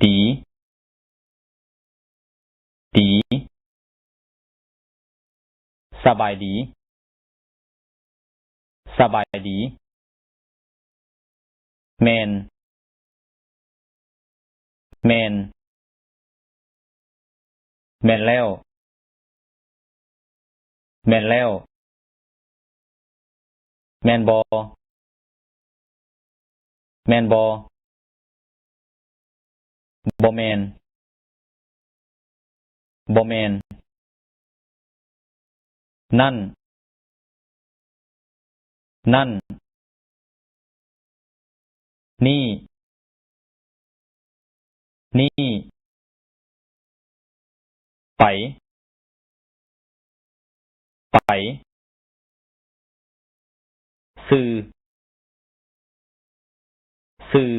ດີ ດີ. ສະບາຍດີ ສະບາຍດີ. ແມ່ນ ແມ່ນ ແມ່ນແລ້ວ ແມ່ນແລ້ວ. ແມ່ນບໍ່ ແມ່ນບໍ່. ບໍ່ແມ່ນ ບໍ່ແມ່ນ. ນັ້ນ ນັ້ນ. ນີ້ ນີ້. ໄປ ໄປ. ຊື່ ຊື່.